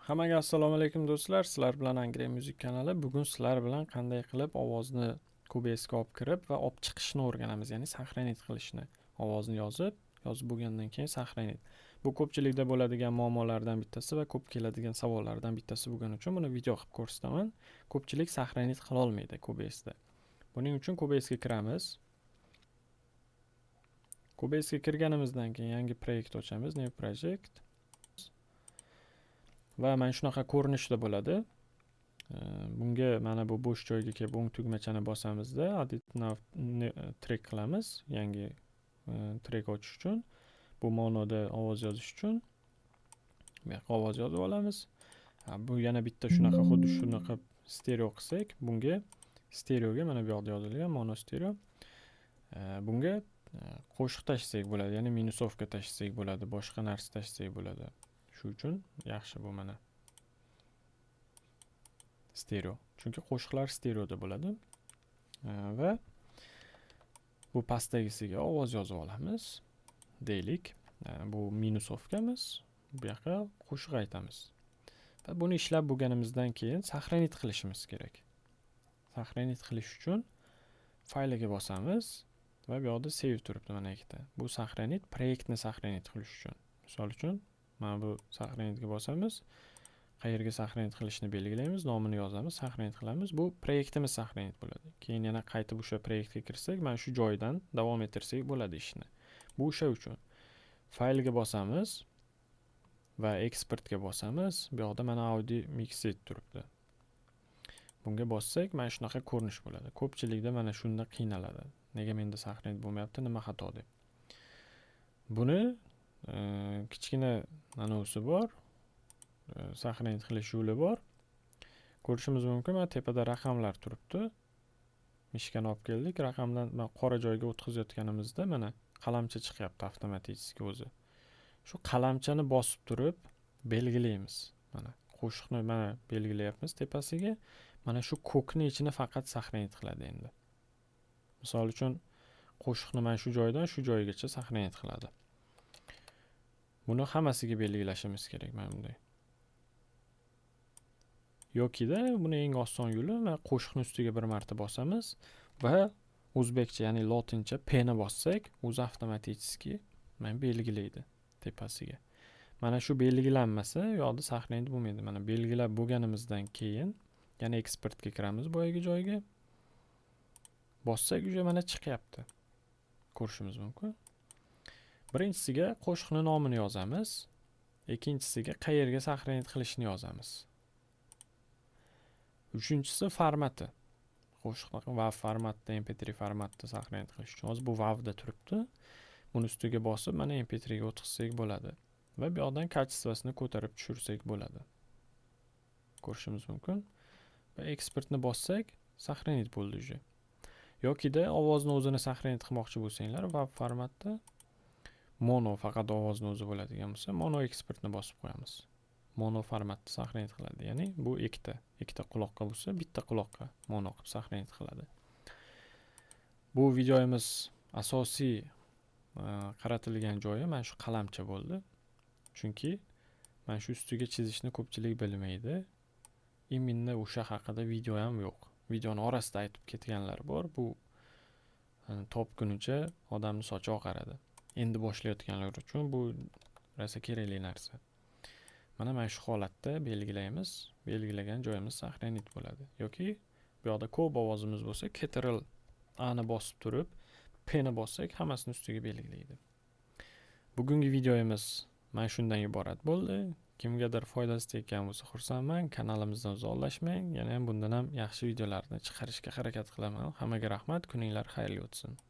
Hammaga assalomu alaykum, do'stlar. Sizlar bilan Angren Music kanali. Bugun sizlar bilan qanday qilib ovozni Cubasega olib kirib va olib chiqishni o'rganamiz, ya'ni сохранить qilishni. Ovozni yozib, yozib bo'lgandan keyin сохранить. Bu ko'pchilikda bo'ladigan muammolardan bittasi va ko'p keladigan savollardan bittasi bo'lgani uchun buni video qilib ko'rsataman. Ko'pchilik сохранить qilolmaydi Cubaseda. Buning uchun Cubasega kiramiz. Cubasega kirganimizdan keyin yangi proyekt ochamiz, New Project. Va mana shunaqa ko'rinishda bo'ladi. Bunga mana bu bo'sh joyga kelib o'ng tugmachani bosamizda, Add track qilamiz, yangi trek ochish uchun. Bu monoda ovoz yozish uchun bu yoqqa ovoz yozib olamiz. Bu yana bitta shunaqa, xuddi shunaqa stereo qilsak, bunga stereoga mana bu yoqda yozilgan mono stereo. Bunga qo'shiq tashlasak bo'ladi, ya'ni минусовка tashlasak bo'ladi, boshqa narsa tashlasak bo'ladi. Shu uchun yaxshi bu mana stereo. Chunki qo'shiqlar stereoda bo'ladi. Va bu pastdagisiga ovoz yozib olamiz. Deylik, bu минусовка miz, bu yoqqa qo'shiq aytamiz. Va buni ishlab bo'lganimizdan keyin сохранить qilishimiz kerak. Сохранить qilish uchun fayliga bosamiz va bu yoqda save turibdi mana ikkita. Bu сохранить, proyektni сохранить qilish uchun. Misol uchun, mana bu сохранить ga bosamiz. Qayerga сохранить qilishni belgilaymiz, nomini yozamiz, сохранить qilamiz. Bu proyektimiz сохранить bo'ladi. Keyin yana qaytib o'sha proyektga kirsak, mana shu joydan davom ettirsak bo'ladi ishni. Bu o'sha uchun. Faylga bosamiz va eksportga bosamiz. Bu yoqda mana audio mixed turibdi. Bunga bossak, mana shunaqa ko'rinish bo'ladi. Ko'pchilikda mana shunda qiynaladi. Nega menda сохранить bo'lmayapti, nima xato deb. Buni kichkina anonsi bor. Сохранить qilish yo'li bor. Ko'rishimiz mumkin, mana tepada raqamlar turibdi. Мышка ni olib keldik, raqamdan mana qora joyga o'tkazayotganimizda mana qalamcha chiqyapti avtomatik o'zi. Shu qalamchani bosib turib belgilaymiz. Mana qo'shiqni mana belgilayapmiz tepasiga. Mana shu ko'kni ichini faqat сохранить qiladi endi. Misol uchun, qo'shiqni mana shu joydan shu joygacha сохранить qiladi. Buni hammasiga belgilashimiz kerak mana bunday. Yokida buni eng oson yo'li, mana qo'shiqni ustiga bir marta bosamiz va o'zbekcha, ya'ni lotincha P ni bossak, o'zi avtomatik mana belgilaydi tepasiga. Mana shu belgilanmasa, u yoqda сохранить bo'lmaydi. Mana belgilab bo'lganimizdan keyin yana eksportga kiramiz boyagi joyga. Bossak, уже mana chiqyapti. Ko'rishimiz mumkin. Birinchisiga qo'shiqni nomini yozamiz. Ikkinchisiga qayerga сохранить qilishni yozamiz. Uchinchisi formati. Qo'shiqni WAV formatda, MP3 formatda сохранить qilish uchun. Hozir bu WAVda turibdi. Buni ustiga bosib, mana MP3 ga o'tkazsak bo'ladi. Va bu yoqdan качество sini ko'tarib tushirsak bo'ladi. Ko'rishimiz mumkin. Va eksportni bossak, сохранить bo'ldi уже. Yokida ovozni o'zini сохранить qilmoqchi bo'lsanglar, WAV formatda mono, faqat ovozni o'zi bo'ladigan bo'lsa, mono eksportni bosib qo'yamiz. Mono formatda сохранить qiladi. Ya'ni bu ikkita quloqqa bo'lsa, bitta quloqqa mono qilib сохранить qiladi. Bu videomiz asosiy qaratilgan joyi mana shu qalamcha bo'ldi. Chunki mana shu ustiga chizishni ko'pchilik bilmaydi. Именно o'sha haqida video ham yo'q. Videoni orasida aytib ketganlar bor. Bu topgunicha odamni sochi oqaradi. Endi boshlayotganlar uchun bu rosa kerakli narsa. Mana shu holatda belgilaymiz. Belgilagan joyimiz сохранить bo'ladi. Yoki bu yoqda ko'p ovozimiz bo'lsa, Ctrl A ni bosib turib, P ni bossak, hammasini ustiga belgilaydi. Bugungi videomiz mana shundan iborat bo'ldi. Kimgadir foydasi tekkan bo'lsa, xursandman. Kanalimizdan uzoqlashmang. Yana ham bundan ham yaxshi videolarni chiqarishga harakat qilaman. Hammaga rahmat. Kuninglar xayrli o'tsin.